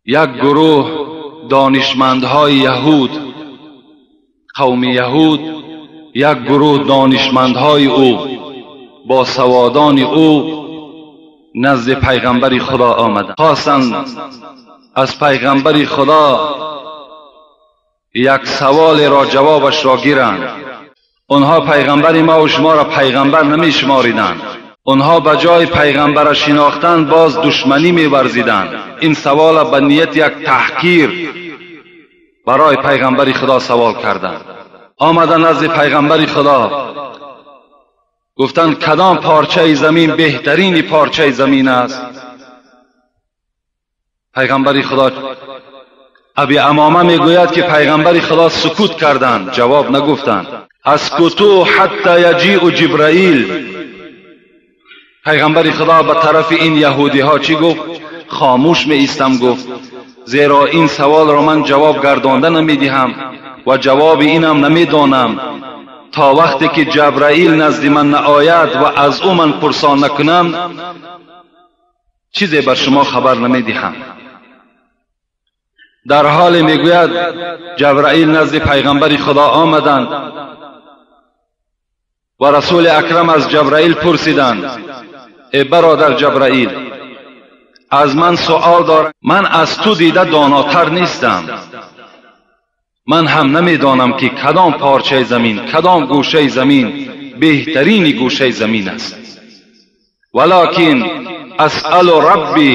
Як гурӯҳ донишмандҳои яҳуд, қавми яҳуд, як гурӯҳ донишмандҳои ӯ бо саводони ӯ назди пайғамбари Худо омаданд. Хостанд аз пайғамбари Худо як саволеро ҷавобашро гиранд. Онҳо пайғамбари ма ва шуморо пайғамбар намешумориданд. Онҳо ба ҷои пайғамбара шинохтан боз душманӣ меварзиданд. Ин савола ба нияти як таҳқир барои пайғамбари Худо савол карданд. Омада назди пайғамбари Худо гуфтанд: кадом порчаи замин беҳтарини порчаи замин аст? Пайғамбари Худо Аби Амома мегӯяд, ки пайғамбари Худо сукут карданд, ҷавоб нагуфтанд. Аскуту ҳатта яҷиу Ҷибраил. Пайғамбари Худо ба тарафи ин яҳудиҳо чӣ гуфт? Хомӯш меистам, гуфт, зеро ин саволро ман ҷавоб гардонда намедиҳам ва ҷавоби инам намедонам то вақте ки Ҷабраил назди ман наояд ва аз ӯ ман пурсон накунам, чизе бар шумо хабар намедиҳам. Дар ҳоле мегӯяд Ҷабраил назди пайғамбари Худо омаданд ва Расули Акрам аз Ҷабраил пурсиданд: э бародар Ҷабраил, аз ман суол дорам, ман аз ту дида донотар нестам, ман ҳам намедонам ки кадом порчаи замин, кадом гӯшаи замин беҳтарини гӯшаи замин аст. Валакин асъалу рабби,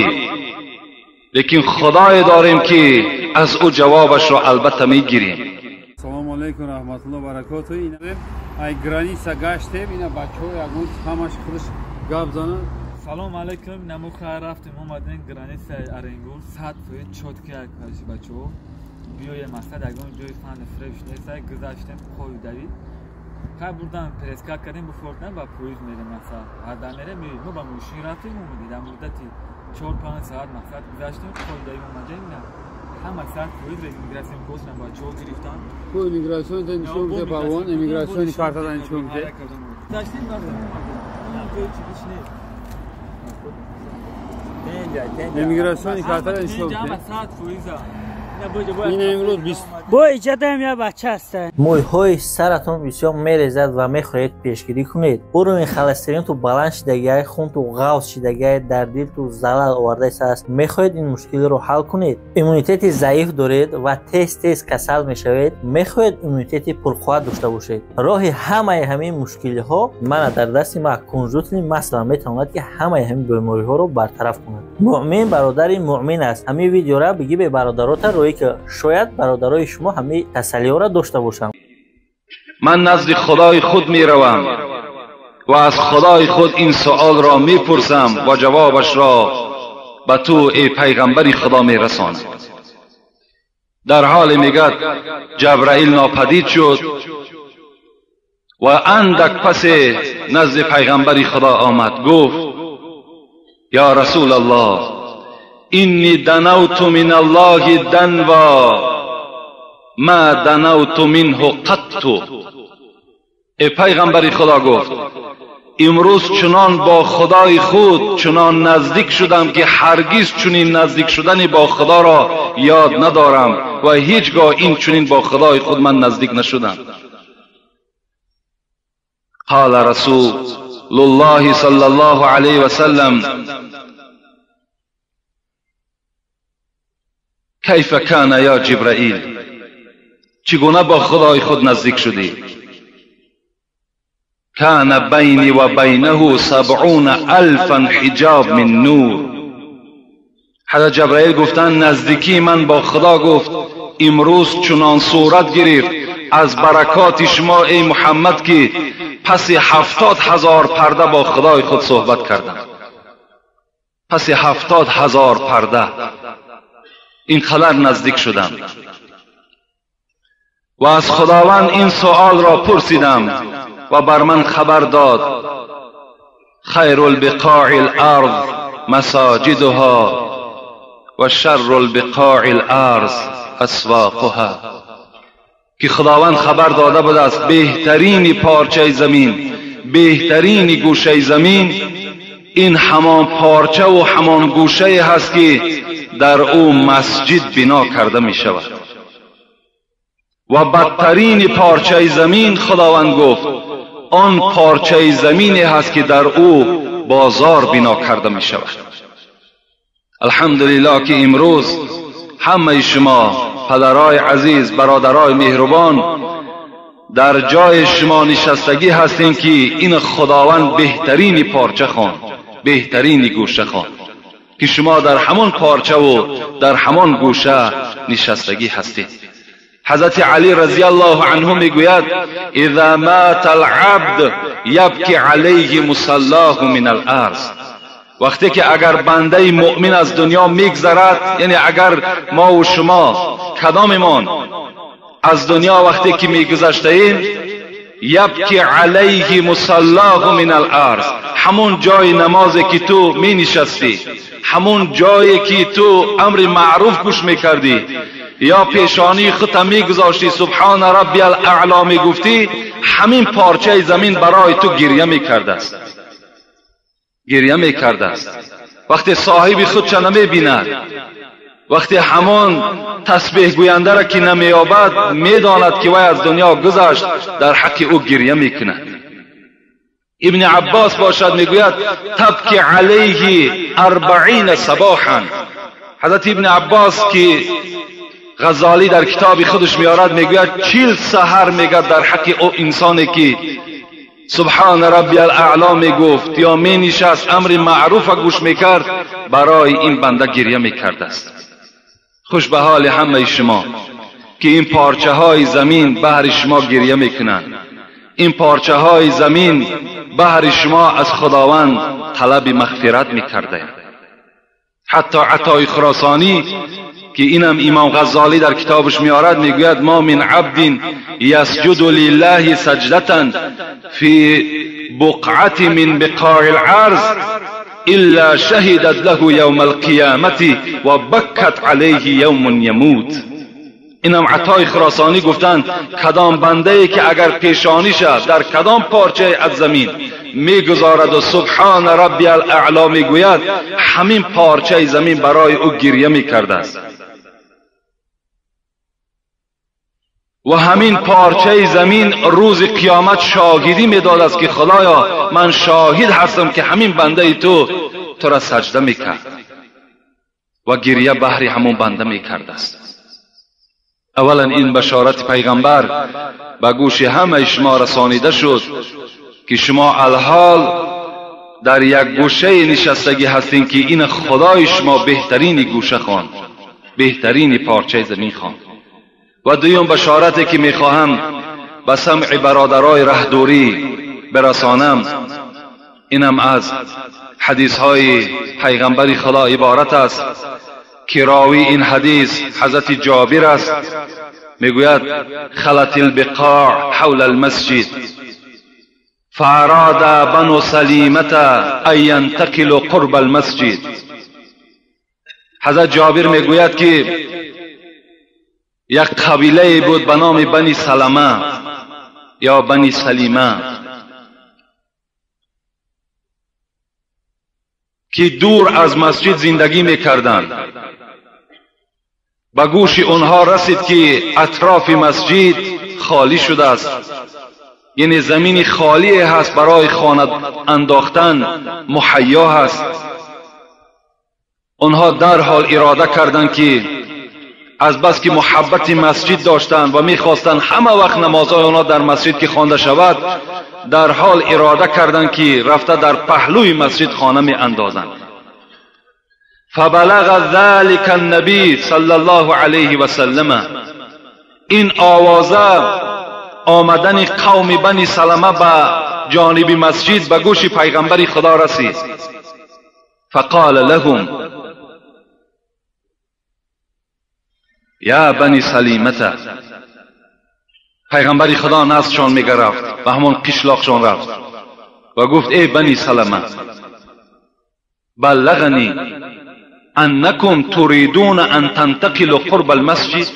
лекин худое дорем ки аз ӯ ҷавобашро албатта мегирем. Салому алайкум раҳматуллоҳ баракоту. Ай граница гаштем, ина бачаҳо ягон ҳамаш худаш гап занад. Салом алайкум, намо хайр рафтем, омадем границаи Оренгур, 100% чётко як бачаҳо. Биёем мақсад ягон ҷои фани фреш нест, гузаштем қоидави. Хай бурдан преска кардем, буфордан ба поезд мерем мақсад. Ҳарда мерем, мо ба мошин рафтем, омадем. Дар муддати 4-5 соат мақсад гузаштем, қоидави омадем. Ҳама 100% иммигратсион кодшон бачаҳо гирифтан. Ку иммигратсион нишон бите, балон иммигратсиони картадан нишон бите. Гузаштем, рафтем, омадем. Ҷои чизиш нест. Иммигратсиони картадан нишон бите. Ҳама 100%. Бо иҷадаем як бача ҳастанд. Мӯйҳои саратон бисёр мерезад ва мехоҳед пешгирӣ кунед. Уровень холестеринту баланд шидагиай, хунту ғавз шидагиай, дар дилту залал овардааст. Мехоҳед ин мушкилиро ҳал кунед. Иммунитети заиф доред ва тез-тез касал мешавед. Мехоҳед иммунитети пурқувват дошта бошед. Роҳи ҳамаи ҳамин мушкилиҳо мана дар дасти ма кунжутни масла метавонад, ки ҳамаи ҳамин бемориҳоро бартараф кунад. Муъмин бародари муъмин аст. Ҳамин видеора бигӣ бе бародарота рӯй, ки шояд бародарои шумо ҳамин касалиҳоро дошта бошанд. Ман назди Худои худ меравам ва аз Худои худ ин суолро мепурсам ва ҷавобашро ба ту эй пайғамбари Худо мерасонам. Дар ҳоле мегӯяд Ҷабраил нопадид шуд ва андак пасе назди пайғамбари Худо омад, гуфт: ё Расул Аллоҳ, инни данавту мин Аллоҳи данва ма данавту минҳу қатту. Э пайғамбари Худо, гуфт, имрӯз чунон бо Худои худ чунон наздик шудам, ки ҳаргиз чунин наздик шудани бо Худоро ёд надорам ва ҳеҷ гоҳ ин чунин бо Худои худ ман наздик нашудам. Қала Расулуллоҳи саллаллоҳу алайҳи васаллам: кайфа кана ё Ҷибраил, чӣ гуна бо Худои худ наздик шудӣ? Кана байни ва байнаҳу сабъуна алфан ҳиҷоб мин нур. Ҳазрат Ҷабраил гуфтанд: наздикии ман бо Худо, гуфт, имрӯз чунон сурат гирифт аз баракоти шумо эй Муҳаммад, ки паси 70,000 парда бо Худои худ суҳбат кардам. Паси 70,000 парда ин қадар наздик шудам ва аз Худованд ин суолро пурсидам ва бар ман хабар дод: хайру лбиқои ларз масоҷидуҳо ва шарру лбиқои ларз асвоқуҳа. Ки Худованд хабар дода будааст беҳтарини порчаи замин, беҳтарини гӯшаи замин ин ҳамон порчаву ҳамон гӯшае ҳаст, ки дар ӯ масҷид бино карда мешавад. Ва бадтарин парчаи замин, Худованд гуфт, он парчаи замине ҳаст ки дар ӯ бозор бино карда мешавад. Алҳамдулиллоҳ ки имрӯз ҳамаи шумо падарای азиз, бародарای меҳрубон, дар ҷои шумо нишастагӣ ҳастем ки ин Худованд беҳтарини парча хонд, беҳтарини гӯша хонд, ки шумо дар ҳамон парчаву дар ҳамон гӯша нишастагӣ ҳастед. Ҳазрати Али разияллоҳу анҳу мегӯяд: иза мата алабд ябки алайҳи мусаллоҳу мин аларз. Вақте ки агар бандаи муъмин аз дунё мегзарад, яъне агар мо ву шумо кадомемон аз дунё вақте ки мегузаштаем, ябки алайҳи мусаллоҳу мин аларз, ҳамон ҷои намозе ки ту менишастӣ, ҳамон ҷое ки ту амри маъруф гӯш мекардӣ ё пешонии худта мегузоштӣ, субҳона рабби алаъло мегуфтӣ, ҳамин парчаи замин барои ту гиря мекардааст, гиря мекардааст. Вақте соҳиби худша намебинад, вақте ҳамон тасбеҳгӯяндаро ки намеёбад, медонад ки вай аз дунё гузашт, дар ҳаққи ӯ гиря мекунад. Ибни Аббос бошад мегӯяд: табки алайҳи арбаина сабоҳан. Ҳазрати Ибни Аббос ки Ғаззолӣ дар китоби худаш меорад, мегӯяд 40 саҳар мегӯяд дар ҳаққи ӯ инсоне ки субҳона рабби алаъло мегуфт ё менишаст, амри маъруфа гӯш мекард, барои ин банда гиря мекардааст. Хуш ба ҳоли ҳамаи шумо ки ин парчаҳои замин баҳри шумо гиря мекунанд, ин парчаҳои замин баҳри шумо аз Худованд талаби мағфират мекардаанд. Ҳатто Атои Хуросонӣ ки инам Имом Ғаззолӣ дар китобаш меорад, мегӯяд: ма мин абдин ясҷуду лиллаҳи саҷдатан фи буқъати мин биқои ларз илла шаҳидат лаҳу явма алқиёмати ва баккат алайҳи явмун ямут. Инам Атои Хуросонӣ гуфтанд, кадом бандае ки агар пешониша дар кадом парчае аз замин мегузорад ва субҳона рабби алаъло мегӯяд, ҳамин парчаи замин барои ӯ гиря мекардааст ва ҳамин парчаи замин рӯзи қиёмат шоҳидӣ медодааст ки Худоё, ман шоҳид ҳастам ки ҳамин бандаи ту тура саҷда мекард ва гиря баҳри ҳамон банда мекардааст. Аввалан ин башорати пайғамбар ба гӯши ҳамаи шумо расонида шуд ки шумо алҳол дар як гӯшаи нишастагӣ ҳастем ки ин Худои шумо беҳтарини гӯша хонд, беҳтарини парчаи замин хонд. Ва дуюм башорате ки мехоҳам ба самъи бародарои раҳдурӣ برسانم، اینم از حدیث های پیغمبر خدا عبارت است که راوی این حدیث حضرت جابر است. میگوید خلت البقاع حول المسجد فاراد بنو سلیمة ان ينتقلوا قرب المسجد. حضرت جابر میگوید که یک قبیله بود به نام بنی سلمه یا بنی سلیمه که دور از مسجد زندگی میکردند. به گوش آنها رسید که اطراف مسجد خالی شده است، یعنی زمین خالی هست برای خانه انداختن مهیا هست. آنها در حال اراده کردند که از بس که محبت مسجد داشتند و میخواستند همه وقت نمازهای آنها در مسجد که خوانده شود، در حال اراده کردند که رفته در پهلوی مسجد خانه می اندازند. فبلغ ذلك النبی صلی الله علیه و سلم. این آوازه آمدن قوم بنی سلمه به جانب مسجد به گوش پیغمبر خدا رسید. فقال لهم یا بنی سلیمته. پیغمبر خدا نزدشان میگرفت و همان قشلاقشان رفت و گفت ای بنی سلمه، بلغنی انکم تريدون ان تنتقلوا قرب المسجد.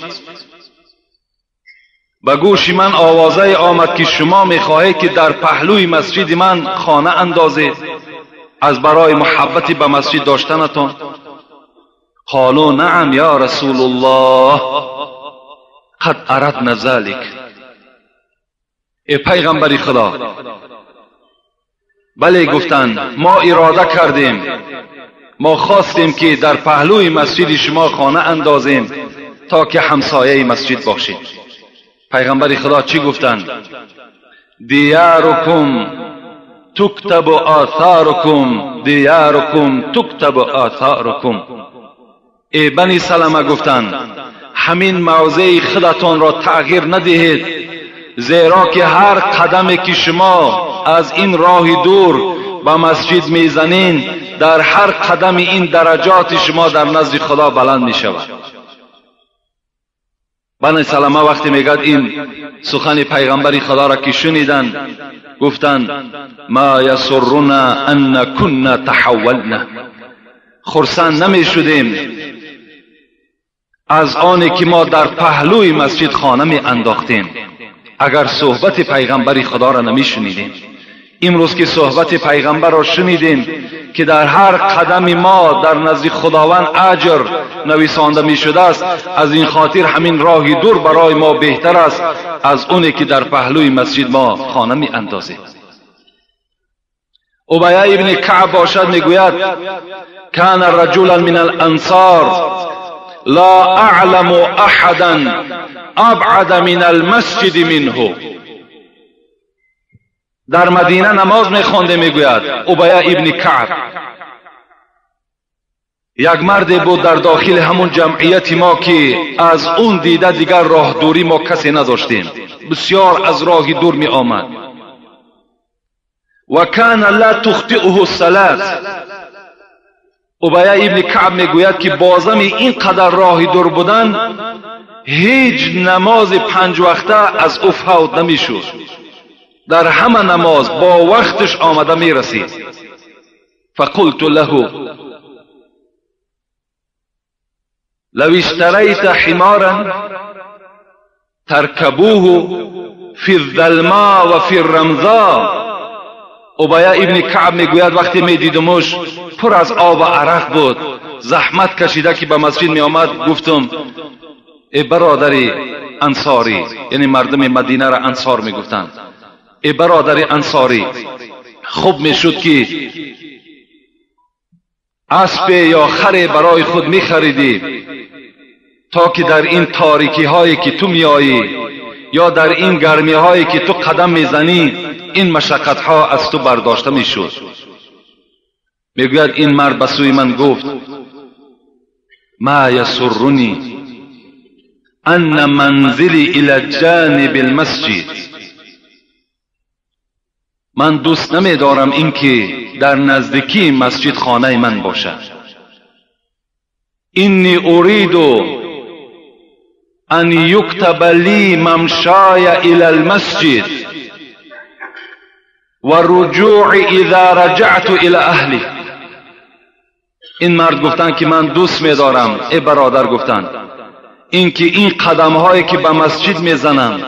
به گوش من آوازه آمد که شما میخواهید که در پهلوی مسجد من خانه اندازید از برای محبت به مسجد داشتنتان. قالوا نعم یا رسول الله قد اردنا ذلك. ای پیغمبر خدا، بله گفتند ما اراده کردیم، ما خواستیم که در پهلوی مسجد شما خانه اندازیم تا که همسایه مسجد باشیم. پیغمبر خدا چی گفتند؟ دیارکم تکتب آثارکم، دیارکم تکتب آثارکم. ای بنی سلمه گفتند همین موضع خودتان را تغییر ندهید، زیرا که هر قدمی که شما از این راه دور به مسجد میزنین، در هر قدم این درجات شما در نزد خدا بلند می شود. بنی سلمه وقتی میگد این سخن پیغمبر خدا را که شنیدن، گفتند ما یسرنا ان كنا تحولنا، خرسند نمی شدیم از آنی که ما در پهلوی مسجد خانه می انداختیم اگر صحبت پیغمبر خدا را نمی شنیدیم. امروز که صحبت پیغمبر را شنیدیم که در هر قدم ما در نزد خداوند اجر نویسانده می شده است، از این خاطر همین راه دور برای ما بهتر است از اونی که در پهلوی مسجد ما خانه می اندازیم. ابی ابن کعب باشد میگوید کان رجلا من الانصار لا اعلم احدا ابعد من المسجد منه. در مدینه نماز میخوانده میگوید ابی ابن کعب، یک مرد بود در داخل همون جمعیت ما که از اون دیده دیگر راه دوری ما کسی نداشتیم، بسیار از راه دور می آمد. و کان لا تخطئه الصلاة. ابی ابن کعب میگوید که بازم اینقدر راه دور بودن هیچ نماز 5 وقته از او فوت نمیشد، در همه نماز با وقتش آمده می رسید. فقلت له لو اشتریت حمارا ترکبوه فی الظلماء و فی الرمضاء. ابی ابن کعب میگوید وقتی میدیدمش پر از آب و عرق بود، زحمت کشیده که به مسجد می آمد، گفتم ای برادر انصاری، یعنی مردم مدینه را انصار میگفتند، ای برادر انصاری، خوب میشد که اسب یا خر برای خود میخریدی تا که در این تاریکی هایی که تو میایی یا در این گرمی هایی که تو قدم میزنی این مشقت ها از تو برداشته میشد. میگوید این مرد به سوی من گفت ما یسرنی ان منزلی الی جانب المسجد، من دوست نمیدارم اینکه در نزدیکی مسجد خانه من باشد. انی اريد ان یکتب لی ممشای الی المسجد و رجوع اذا رجعت الی اهلی. این مرد گفتن که من دوست میدارم ای برادر، گفتن اینکه این قدم هایی که به مسجد میزنم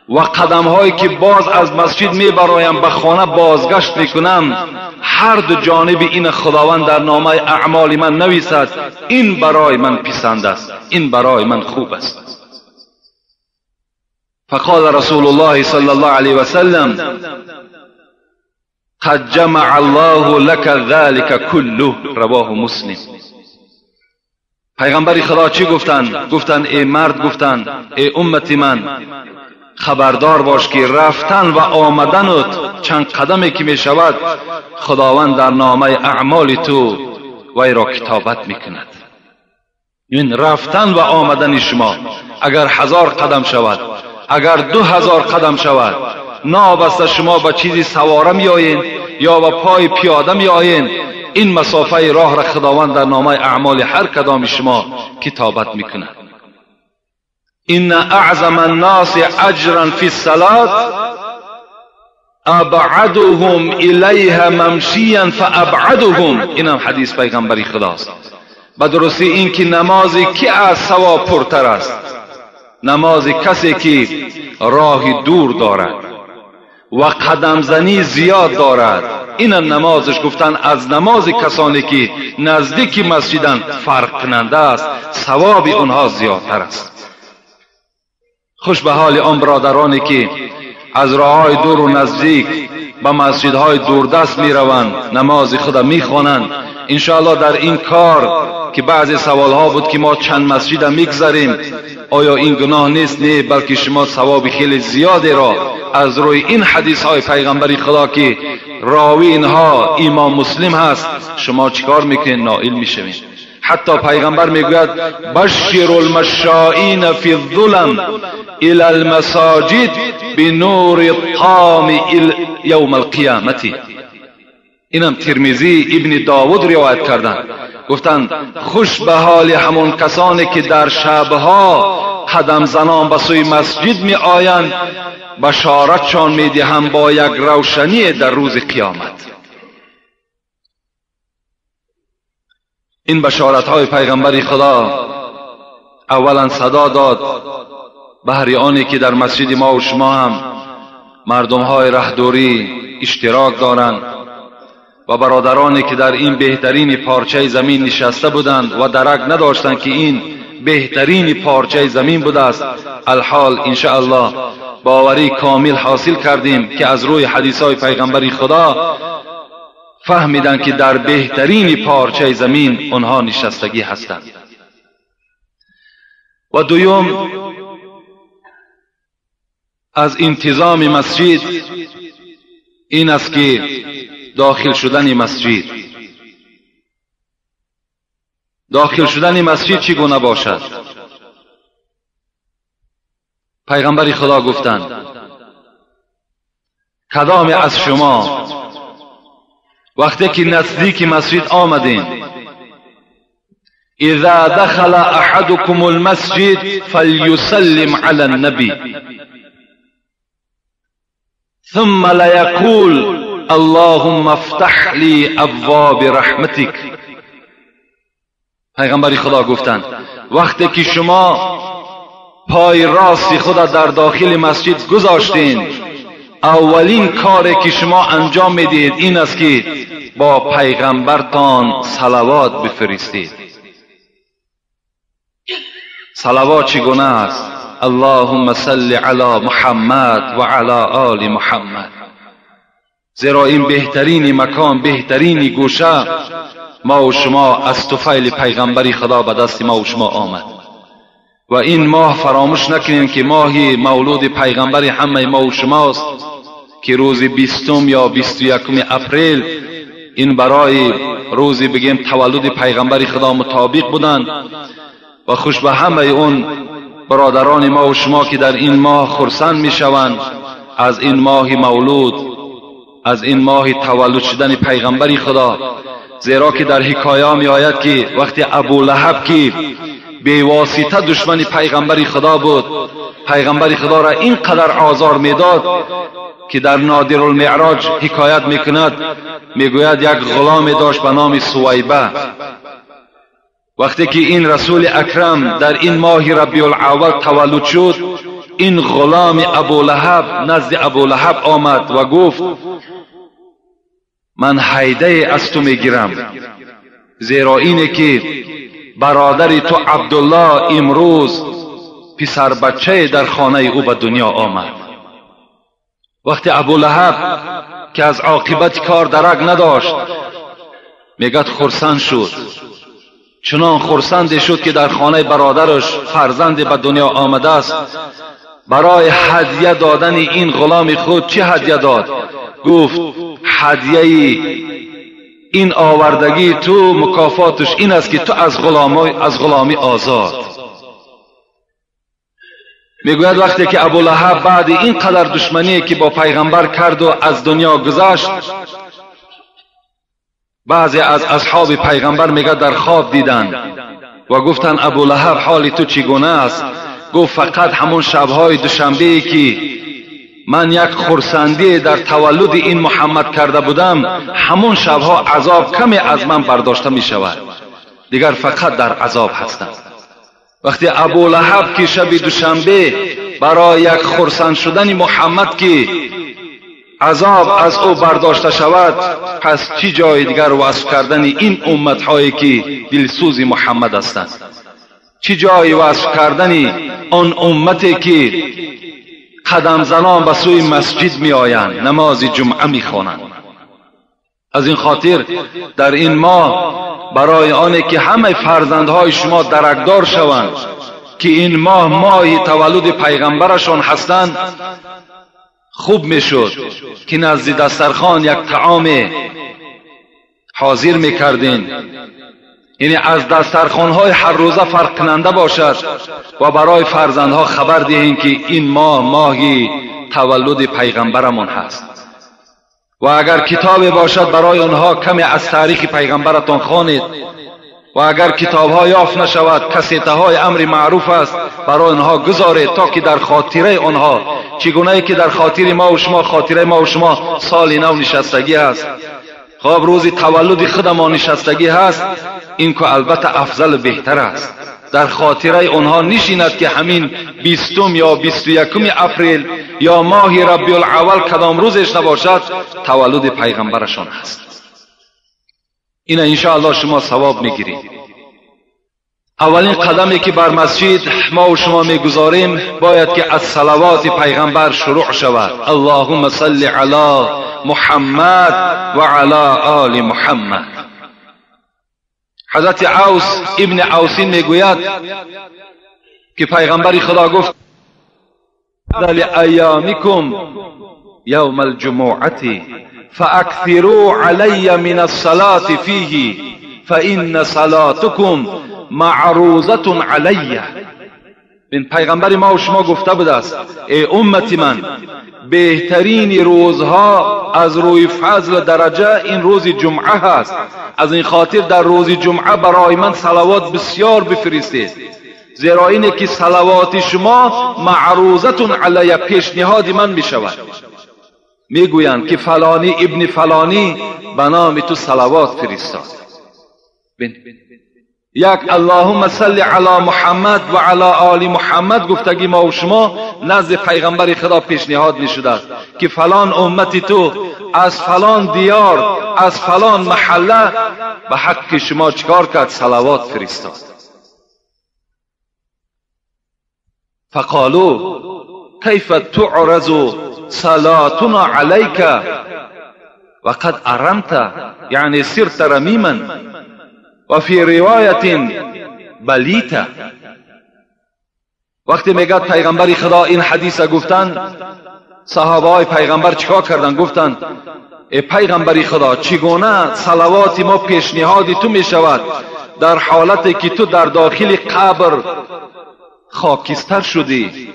و قدم هایی که باز از مسجد میبرایم به خانه بازگشت میکنم، هر دو جانب این خداوند در نامه اعمال من نویسد، این برای من پسند است، این برای من خوب است. فقال رسول الله صلی الله علیه وسلم قد جمع الله لك ذلك كله، رواه مسلم. پیغمبر خدا چی گفتند؟ گفتند ای مرد، گفتند ای امت من، خبردار باش که رفتن و آمدنت چند قدمی که می شود خداوند در نامه اعمال تو وی را کتابت می کند. این رفتن و آمدن شما اگر 1000 قدم شود، اگر 2000 قدم شود، نابسته شما به چیزی سواره می آیین یا به پای پیاده می آیین، این مسافه راه را خداوند در نامه اعمال هر کدام شما کتابت می کند. ان اعظم الناس اجرا فی الصلاة ابعدهم الیها ممشیا فابعدهم. اینم حدیث پیغمبری خداست. به درستی این که نماز کی از ثواب پرتر است؟ نماز کسی که راه دور دارد. و قدمزنی زیاد دارد، این نمازش گفتن از نماز کسانی که نزدیک مسجدند فرق کننده است، ثواب آنها زیادتر است. خوش به حال آن برادرانی که از راههای دور و نزدیک به مسجدهای دوردست میروند، نماز خود میخوانند. انشاءالله در این کار که بعضی سوالها بود که ما چند مسجد میگذریم، آیا این گناه نیست؟ نه، بلکه شما ثواب خیلی زیادی را از روی این حدیث های پیغمبری خدا که راوی اینها امام مسلم هست، شما چیکار میکنید؟ نائل میشوید. حتی پیغمبر میگوید بشر المشائین فی الظلم الى المساجد بنور الطام یوم القیامت. اینم ترمذی ابن داود روایت کردند. گفتند خوش به حال همون کسانی که در شبها قدم زنان به سوی مسجد می آیند، بشارتشان می دهم با یک روشنی در روز قیامت. این بشارت های پیغمبر خدا اولا صدا داد بهر آنی که در مسجد ما و شما هم مردم های رهدوری اشتراک دارند و برادرانی که در این بهترین پارچه زمین نشسته بودند و درک نداشتند که این بهترین پارچه زمین بوده است. الحال انشاءالله باوری کامل حاصل کردیم که از روی حدیث های پیغمبر خدا فهمیدند که در بهترین پارچه زمین آنها نشستگی هستند. و دوم از انتظام مسجد این است که داخل شدن مسجد، داخل شدن مسجد چگونه باشد؟ پیغمبر خدا گفتند کدام از شما وقتی که نزدیک مسجد آمدین، اذا دخل احدكم المسجد فليسلم على النبي ثم ليقول اللهم افتح لي ابواب رحمتك. پیغمبر خدا گفتند وقتی که شما پای راست خود در داخل مسجد گذاشتین، اولین کاری که شما انجام میدید این است که با پیغمبرتان صلوات بفرستید. صلوات چگونه است؟ اللهم صل علی محمد و علی آل محمد. زیرا این بهترین مکان، بهترین گوشه ما و شما از طفیل پیغمبری خدا به دست ما و شما آمد. و این ماه فراموش نکنیم که ماه مولود پیغمبر همه ما و شماست که روز 20 یا 21 اپریل این برای روزی بگیم تولد پیغمبر خدا مطابق بودند. و خوش به همه اون برادران ما و شما که در این ماه خرسند میشوند از این ماه مولود، از این ماه تولد شدن پیغمبر خدا. زیرا که در حکایه می آید که وقتی ابو لهب که بیواسطه دشمن پیغمبر خدا بود، پیغمبر خدا را اینقدر آزار میداد که در نادر المعراج حکایت میکند، میگوید یک غلام داشت به نام سویبه. وقتی که این رسول اکرم در این ماه ربیع الاول تولد شد، این غلام ابو لهب نزد ابو لهب آمد و گفت من هدیه از تو میگیرم، زیرا اینه که برادر تو عبدالله امروز پسر بچه در خانه او به دنیا آمد. وقتی ابو لهب که از عاقبت کار درک نداشت، میگد خرسند شد، چنان خرسند شد که در خانه برادرش فرزند به دنیا آمده است. برای هدیه دادن این غلام خود چه هدیه داد؟ گفت هدیه این آوردگی تو مکافاتش این است که تو از غلامی آزاد. میگوید وقتی که ابو لهب بعد این قدر دشمنی که با پیغمبر کرد و از دنیا گذشت، بعضی از اصحاب پیغمبر میگه در خواب دیدند و گفتند ابو لهب حال تو چگونه است؟ گفت فقط همون شبهای دوشنبه که من یک خرسندی در تولد این محمد کرده بودم، همون شبها عذاب کمی از من برداشته می شود، دیگر فقط در عذاب هستم. وقتی ابو لهب که شب دوشنبه برای یک خرسند شدن محمد که عذاب از او برداشته شود، پس چی جای دیگر وصف کردن این امتهایی که دلسوز محمد هستند؟ چی جای وصف کردن آن امتی که قدم زنان به سوی مسجد می آیند، نماز جمعه می خوانند؟ از این خاطر در این ماه برای آنه که همه فرزندهای شما درکدار شوند که این ماه ماه تولد پیغمبرشان هستند، خوب میشد که نزد دسترخوان یک طعام حاضر میکردین، یعنی از دسترخوانهای هر روزه فرق کننده باشد و برای فرزندها خبر دهین که این ماه ماهی تولد پیغمبرمان هست. و اگر کتاب باشد برای آنها کمی از تاریخ پیغمبرتان خوانید، و اگر کتابها یافت نشود کسیته های امر معروف است برای آنها گذارید تا که در خاطره آنها، چگونه که در خاطر ما و شما، خاطره ما و شما سال نو نشستگی است، خب روز تولد خود ما نشستگی هست، این که البته افضل بهتر است در خاطره آنها نشیند که همین 20 یا 21 اپریل یا ماه ربیع الاول کدام روزش نباشد تولد پیغمبرشان است. این انشاءالله شما ثواب میگیرید. اولین قدمی که بر مسجد ما و شما میگذاریم باید که از صلوات پیغمبر شروع شود. اللهم صل علی محمد و علی آل محمد. حضرت اوس ابن اوسین میگوید که پیغمبر خدا گفت لایامکم یوم الجمعة فاکثروا علی من الصلاة فیه فإن صلاتکم معروضة علی. این پیغمبر ما و شما گفته بوده است ای امت من، بهترین روزها از روی فضل درجه این روز جمعه هست، از این خاطر در روز جمعه برای من صلوات بسیار بفرستید، زیرا اینه که صلوات شما معروضة علی، پیشنهاد من می شود. میگویند که فلانی ابن فلانی به نام تو صلوات فرستاد. یک اللهم صل علی محمد و علی آل محمد گفتگی ما و شما نزد پیغمبر خدا پیشنهاد می شده است که فلان امت تو از فلان دیار از فلان محله به حق شما چکار کرد؟ صلوات فرستاد. فقالوا کیف تعرض صلاتنا علیک وقد ارمت، یعنی صرت رمیما، و فی روایت بلیت. وقتی میگه پیغمبر خدا این حدیث گفتن، صحابه های پیغمبر چیکار کردن؟ گفتن ای پیغمبر خدا، چگونه صلوات ما پیشنهاد تو میشود در حالتی که تو در داخل قبر خاکستر شدی،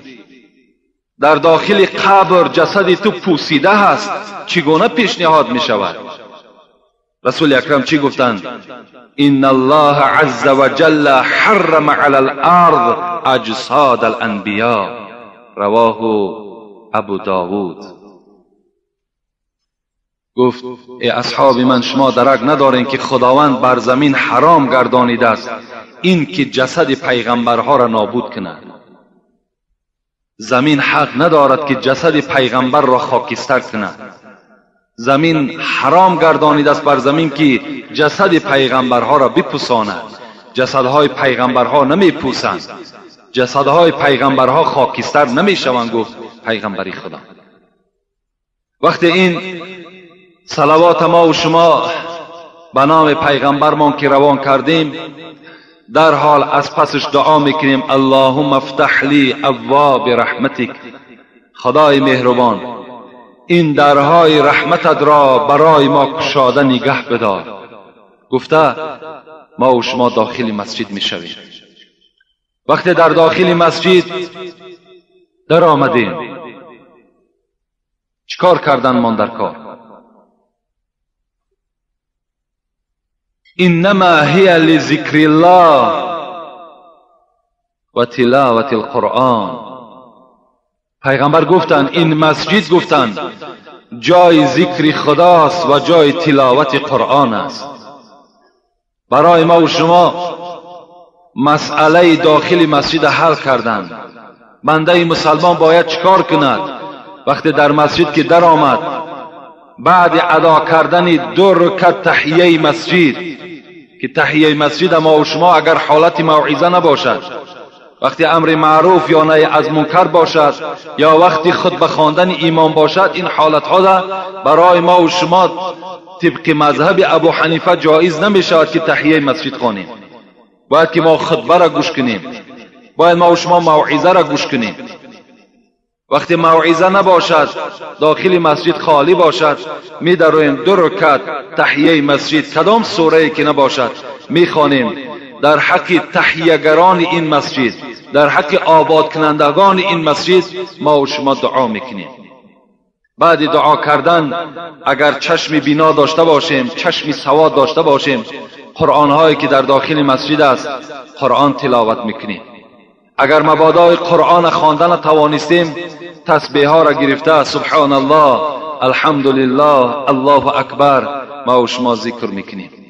در داخل قبر جسد تو پوسیده هست، چگونه پیشنهاد میشود؟ رسول اکرم چی گفتند؟ ان الله عز وجل حرم علی الارض اجساد الانبیاء، رواه ابو داود. گفت ای اصحاب من، شما درک ندارین که خداوند بر زمین حرام گردانیده است این که جسد پیغمبرها را نابود کند. زمین حق ندارد که جسد پیغمبر را خاکستر کند. زمین حرام گردانیده است بر زمین که جسد پیغمبرها را بپوساند. جسدهای پیغمبرها نمیپوسند، جسدهای پیغمبرها خاکستر نمیشوند، گفت پیغمبری خدا. وقتی این صلوات ما و شما به نام پیغمبرمان که روان کردیم، در حال از پسش دعا میکنیم اللهم افتح لی ابواب رحمتک، خدای مهربان این درهای رحمتت را برای ما کشاده نگه بدار. گفته ما و شما داخل مسجد میشویم. وقتی در داخل مسجد در آمدیم، چیکار کردن مان در کار؟ انما هی لذکر الله و تلاوت القرآن. پیغمبر گفتند این مسجد، گفتند جای ذکر خداست و جای تلاوت قرآن است. برای ما و شما مسئله داخل مسجد حل کردند. بنده مسلمان باید چیکار کند؟ وقتی در مسجد که در آمد، بعد ادا کردن 2 رکعت تحیه مسجد، که تحیه مسجد ما و شما اگر حالت موعظه نباشد، وقتی امر معروف یا نهی از منکر باشد یا وقتی خطبه خواندن امام باشد، این حالتها برای ما و شما طبق مذهب ابو حنیفه جایز نمی شود که تحیه مسجد خوانیم. باید که ما خطبه را گوش کنیم، باید ما و شما موعظه را گوش کنیم. وقتی موعظه نباشد، داخل مسجد خالی باشد، می درویم 2 رکعت تحیه مسجد، کدام سوره که نباشد می خوانیم. در حق تحیهگران این مسجد، در حق آباد کنندگان این مسجد ما و شما دعا میکنیم. بعد دعا کردن اگر چشم بینا داشته باشیم، چشم سواد داشته باشیم، قرآن هایی که در داخل مسجد است قرآن تلاوت میکنیم. اگر مبادای قرآن خواندن توانستیم، تسبیح ها را گرفته سبحان الله، الحمدلله، الله اکبر ما و شما ذکر میکنیم.